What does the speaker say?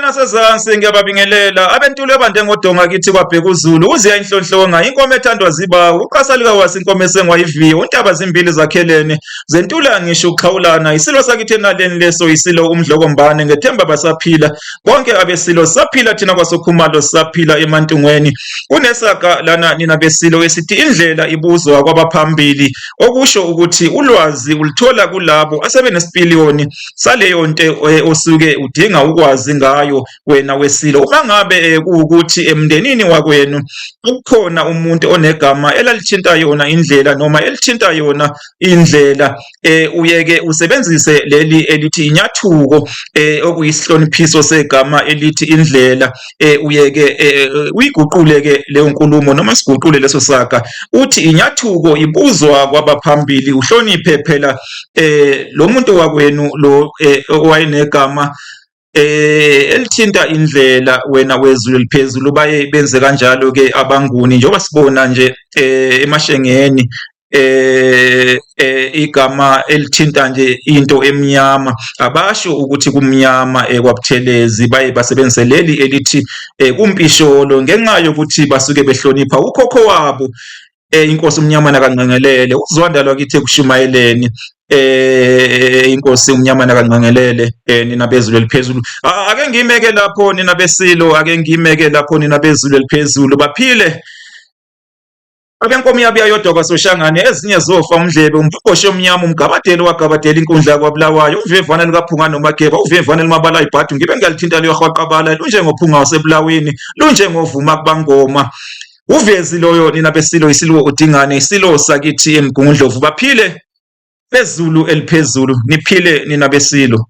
Nasezansi ngiyababingelela abentulo ebande ngodonga kithi kwaBhekuzulu uziya inhlonhlonga inkomo ethandwa zibawu uqasa likawasi inkomo esengwa iviyo untaba zimbili zakhelene zentula ngisho ukuxhawulana isilo sakithi enaleni leso isilo uMdlokombane ngethemba basaphila bonke abesilo saphila thina kwaSokhumalo saphila eMantungweni kunesaga lana nina besilo esithi indlela ibuzwa kwabaphambili okusho ukuthi ulwazi uluthola kulabo asebenesipiliyoni saleyo nto osuke udinga ukwazi ngayo wena wesilo. Uma ngabe kuwukuthi emndenini wakwenu kukhona umuntu onegama elalithinta yona indlela noma elithinta yona indlela, uyeke usebenzise leli elithi inyathuko, okuyisihloniphiso segama elithi indlela, uyeke uyiguqule-ke leyo nkulumo noma siguqule leso saga uthi inyathuko ibuzwa kwabaphambili, uhloniphe phela lo muntu wakwenu lo owayenegama elithinta indlela wena wezulu eliphezulu. Baye benze kanjalo ke abaNguni njengoba sibona nje emaShengeni igama elithinta nje into emnyama, abasho ukuthi kumnyama kwaButhelezi, baye basebenzise leli elithi kumpisholo ngenxa yokuthi basuke behlonipha ukhokho wabo, inkosi uMnyamana kaNgqengelele uzwanda lwakithi ekushumayeleni, inkosi uMnyamana kaNgqengelele. Nina bezulu eliphezulu, ake ngimeke lapho nina besilo, ake ngimeke lapho nina bezulu eliphezulu. Baphile abenkomo yabuya yodwa kwaSoshangane, ezinye zofa umdlebe umbhobhoshe omnyama umgabadelo wagabadela inkundla kwaBulawayo uvevane lukaPhunga noMageba uvevane lumabala ibhadu ngibe ngiyalithinta liyahwaqabala lunjengophunga wasebulawini lunjengovuma kubangoma uvezi loyo nina besilo isilo uDingane isilo sakithi eMgungundlovu. Baphile bezulu eliphezulu, niphile nina besilo.